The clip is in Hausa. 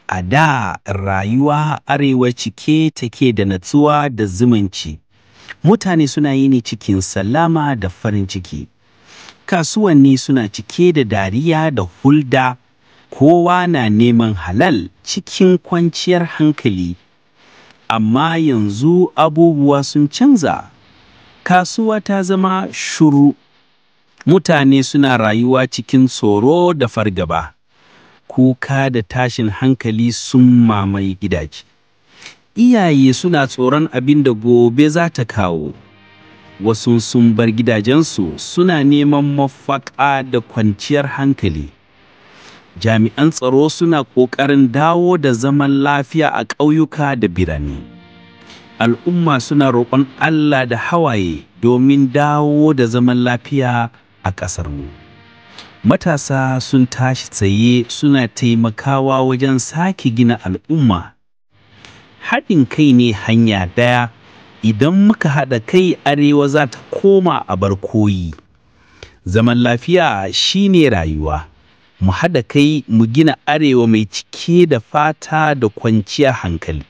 A da rayuwa arewa cike take da natsuwa da zumunci. Mutane suna yini cikin salama da farin ciki. Kasuwanni suna cike da dariya da hulɗa, kowa na neman halal cikin kwanciyar hankali. Amma yanzu abubuwa sun canza. Kasuwa ta zama shuru. Mutane suna rayuwa cikin tsoro da fargaba. Kuka da tashin hankali sun mamaye gidaje. Iyaye suna tsoron abin da gobe za ta kawo. Wasu sun bar gidajensu suna neman mafaka da kwanciyar hankali. Jami'an tsaro suna ƙoƙarin dawo da zaman lafiya a ƙauyuka da birane. Al'umma suna roƙon Allah da hawaye domin dawo da zaman lafiya a ƙasarmu. Matasa sun tashi tsaye suna taimakawa wajen sake gina al'umma. Haɗin kai ne hanya ɗaya. Idan muka haɗa kai, arewa za ta koma abar koyi. Zaman lafiya shine rayuwa. Mu haɗa kai mu gina arewa mai cike da fata da kwanciyar hankali.